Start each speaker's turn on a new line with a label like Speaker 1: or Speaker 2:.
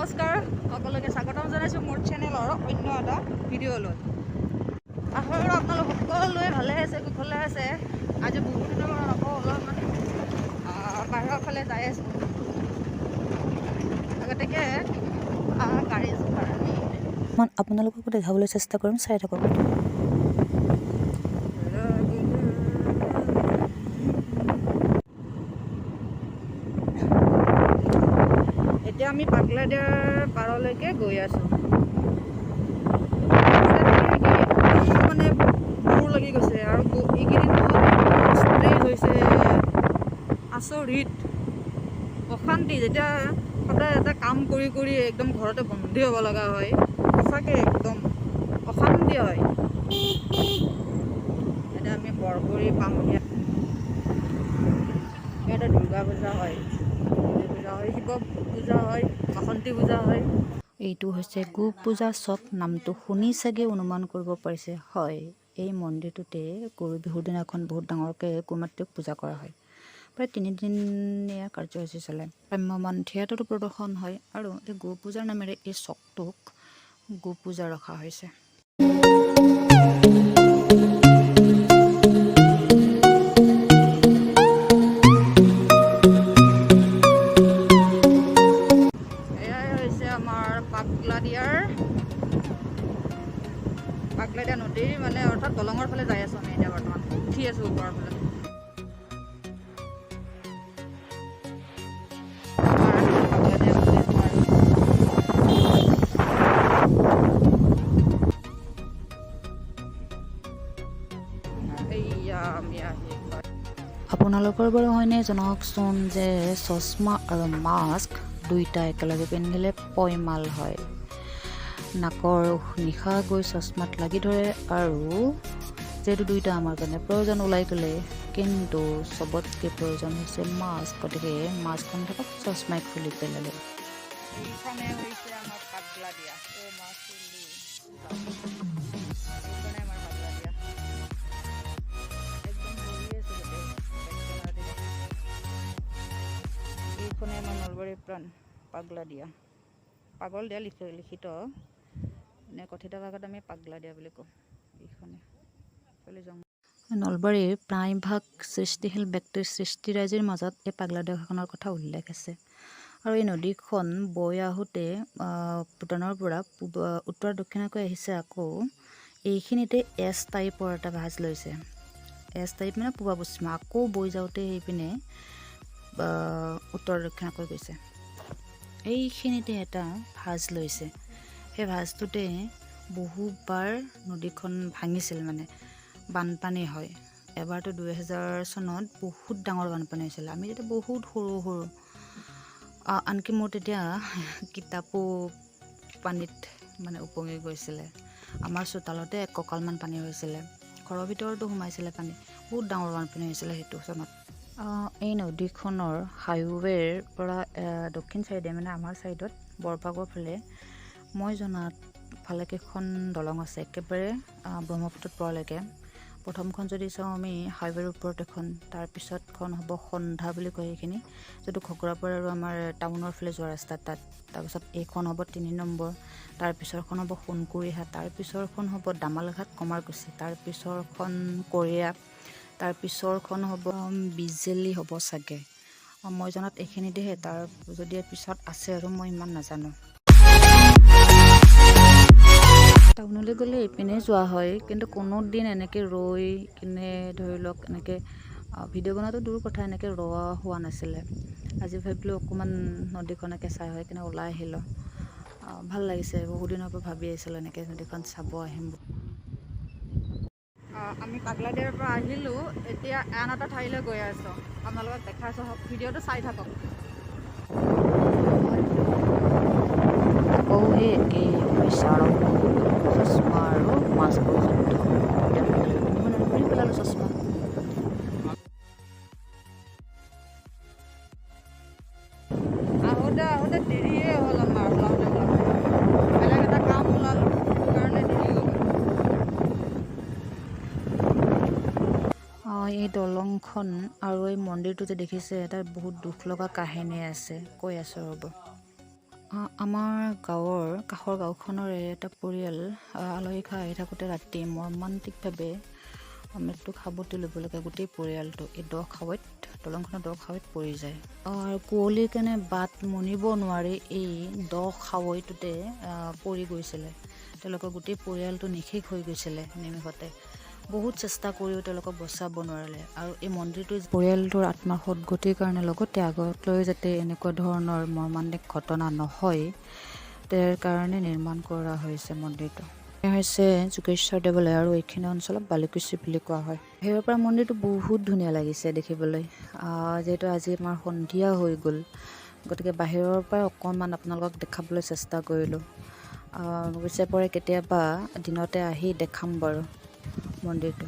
Speaker 1: নমস্কাৰ, সকলোকে স্বাগতম জনাইছোঁ মোৰ চেনেলৰ অন্য এটা ভিডিঅ'লৈ। আশা কৰোঁ আপোনালোক সকলোৱে ভালে আছে, কুশলে আছে। আজি বহুত দিনৰ মূৰত আকৌ অলপমান বাহিৰৰ ফালে যাই আছোঁ। গতিকে গাড়ী কাৰণে
Speaker 2: মই আপোনালোককো দেখাবলৈ চেষ্টা কৰিম, চাই থাকক।
Speaker 1: এতিয়া আমি পাগলাদিয়াৰ পাৰলৈকে গৈ আছোঁ। মানে বোৰ লাগি গৈছে আৰু এইকেইদিন ষ্ট্ৰেছ হৈছে, আচৰিত অশান্তি। যেতিয়া সদায় এটা কাম কৰি কৰি একদম ঘৰতে বন্দী হ'ব লগা হয়, সঁচাকৈ একদম অশান্তি হয়। এতিয়া আমি বৰগুৰি পামহি। ইয়াতে দুৰ্গা পূজা হয়, দুৰ্গা পূজা হয়, শিৱ পূজা হয়, বাসন্তী পূজা হয়।
Speaker 2: এইটো হৈছে গোপ পূজা চক। নামটো শুনি চাগে অনুমান কৰিব পাৰিছে। হয়, এই মন্দিৰটোতে গৰু বিহুৰ দিনাখন বহুত ডাঙৰকৈ গোমাতৃক পূজা কৰা হয়। প্ৰায় 3 দিনীয়া কাৰ্যসূচী চলে। ভ্ৰাম্যমাণ থিয়েটাৰতো প্ৰদৰ্শন হয় আৰু এই গো পূজাৰ নামেৰে এই চকটোক গো পূজা ৰখা হৈছে।
Speaker 1: এয়াই হৈছে আমাৰ পাগলাদিয়া নদীৰ মানে অৰ্থাৎ দলঙৰ ফালে যাই আছোঁ আমি এতিয়া। বৰ্তমান উঠি আছোঁ ওপৰৰ ফালে। আমাৰ পাগলাদিয়া নদীৰ পাৰ। এইয়া আমি আহি
Speaker 2: আপোনালোকৰ বাৰু হয়নে জনাওকচোন যে চশমা আৰু মাস্ক দুয়োটা একেলগে পিন্ধিলে পয়মাল হয়? নাকৰ নিশাহ গৈ চশমাত লাগি ধৰে আৰু যিহেতু দুয়োটা আমাৰ কাৰণে প্ৰয়োজন ওলাই গ'লে, কিন্তু চবতকৈ প্ৰয়োজন হৈছে মাস্ক। গতিকে মাস্কখন থাকক, চশমাই খুলি পেলালে।
Speaker 1: এইখনে হৈছে আমাৰ পাগলাদিয়া। অ' মা চুলি। এইখনে আমাৰ পাগলাদিয়া। একদম ভৰি আছে গোটেই। বেক কেমেৰা দি। এইখনে আমাৰ নলবাৰীৰ প্ৰাণ পাগলাদিয়া। পাগল দিয়া লিখিত, এনে কথিত ভাষাত আমি পাগলাদিয়া বুলি কওঁ। এইখনে এইফালে যাওঁ।
Speaker 2: নলবাৰীৰ প্ৰায়ভাগ সৃষ্টিশীল ব্যক্তিৰ সৃষ্টিৰাজিৰ মাজত এই পাগলাদিয়াখনৰ কথা উল্লেখ আছে। আৰু এই নদীখন বৈ আহোঁতে ভূটানৰ পৰা পূব উত্তৰ দক্ষিণাকৈ আহিছে। আকৌ এইখিনিতে এছ টাইপৰ এটা ভাঁজ লৈছে। এছ টাইপ মানে পূবা পশ্চিমা। আকৌ বৈ যাওঁতে সেইপিনে উত্তৰ দক্ষিণাকৈ গৈছে। এইখিনিতে এটা ভাঁজ লৈছে। সেই ভাঁজটোতে বহুবাৰ নদীখন ভাঙিছিল, মানে বানপানী হয়। এবাৰতো 2000 চনত বহুত ডাঙৰ বানপানী হৈছিল। আমি তেতিয়া বহুত সৰু সৰু। আনকি মোৰ তেতিয়া কিতাপো পানীত মানে উপঙি গৈছিলে। আমাৰ চোতালতে এক কঁকালমান পানী হৈছিলে, ঘৰৰ ভিতৰতো সোমাইছিলে পানী। বহুত ডাঙৰ বানপানী হৈছিলে সেইটো চনত। এই নদীখনৰ হাইৱেৰ পৰা দক্ষিণ চাইডে, মানে আমাৰ চাইডত বৰভাগৰ ফালে, মই জনাত ভালেকেইখন দলং আছে একেবাৰে ব্ৰহ্মপুত্ৰত পৰালৈকে। প্ৰথমখন যদি চাওঁ আমি, হাইৱেৰ ওপৰত এখন। তাৰপিছতখন হ'ব সন্ধা বুলি কয় সেইখিনি, যিটো ঘগ্ৰাপাৰ আৰু আমাৰ টাউনৰ ফালে যোৱা ৰাস্তা তাত। তাৰপিছত এইখন হ'ব 3 নম্বৰ। তাৰপিছৰখন হ'ব সোণকুৰিহাট। তাৰপিছৰখন হ'ব দামালঘাট কমাৰকুছি। তাৰপিছৰখন কৰিয়া। তাৰপিছৰখন হ'ব বিজেলী হ'ব চাগে। মই জনাত এইখিনিতেহে। তাৰ যদি পিছত আছে আৰু মই ইমান নাজানো। টাউনলৈ গ'লে এইপিনে যোৱা হয়, কিন্তু কোনো দিন এনেকৈ ৰৈ কিনে, ধৰি লওক এনেকৈ ভিডিঅ' বনোৱাটো দূৰ কথা, এনেকৈ ৰোৱা হোৱা নাছিলে। আজি ভাবিলোঁ অকণমান নদীখনকে চাই হৈ কিনে ওলাই আহিলোঁ। ভাল লাগিছে। বহুত দিনৰ পৰা ভাবি আছিলোঁ এনেকৈ নদীখন চাব আহিম।
Speaker 1: আমি পাগলাদিয়াৰ পৰা আহিলোঁ। এতিয়া আন এটা ঠাইলৈ গৈ আছোঁ। আপোনালোকক দেখাই আছোঁ, ভিডিঅ'টো চাই থাকক।
Speaker 2: আকৌ সেই একেই সমস্যা আৰম্ভ হৈ গ'ল, চশমা আৰু মাস্কৰ যুদ্ধ। দুয়োটা একেলগে পিন্ধিব নোৱাৰি, খুলি পেলালোঁ চশমা।
Speaker 1: আহোঁতে আহোঁতে দেৰিয়ে হ'ল আমাৰ। ওলাওঁতে ওলাওঁতে বেলেগ এটা কাম ওলাল, সেইটো কাৰণে দেৰি হৈ গ'ল।
Speaker 2: এই দলংখন আৰু এই মন্দিৰটো যে দেখিছে, তাত বহুত দুখ লগা কাহিনী আছে। কৈ আছোঁ, ৰ'ব। আমাৰ গাঁৱৰ কাষৰ গাঁওখনৰে এটা পৰিয়াল আলহী খাই আহি থাকোঁতে ৰাতি মৰ্মান্তিকভাৱে মৃত্যুক সাৱটি ল'বলগীয়া গোটেই পৰিয়ালটো এই দ খাৱৈত, দলংখনৰ দ খাৱৈত পৰি যায় আৰু কুঁৱলীৰ কাৰণে বাট মনিব নোৱাৰি এই দ খাৱৈটোতে পৰি গৈছিলে। তেওঁলোকৰ গোটেই পৰিয়ালটো নিঃশেষ হৈ গৈছিলে নিমিষতে। বহুত চেষ্টা কৰিও তেওঁলোকক বচাব নোৱাৰিলে। আৰু এই মন্দিৰটো পৰিয়ালটোৰ আত্মাৰ সদগতিৰ কাৰণে, লগতে আগলৈ যাতে এনেকুৱা ধৰণৰ মৰ্মান্তিক ঘটনা নহয়, তাৰ কাৰণে নিৰ্মাণ কৰা হৈছে মন্দিৰটো। এয়া হৈছে যোগেশ্বৰ দেৱালয় আৰু এইখিনি অঞ্চলক বালিকুচি বুলি কোৱা হয়। বাহিৰৰ পৰা মন্দিৰটো বহুত ধুনীয়া লাগিছে দেখিবলৈ। যিহেতু আজি আমাৰ সন্ধিয়া হৈ গ'ল, গতিকে বাহিৰৰ পৰা অকণমান আপোনালোকক দেখাবলৈ চেষ্টা কৰিলোঁ। পিছে পৰে কেতিয়াবা দিনতে আহি দেখাম বাৰু মন্দিৰটো।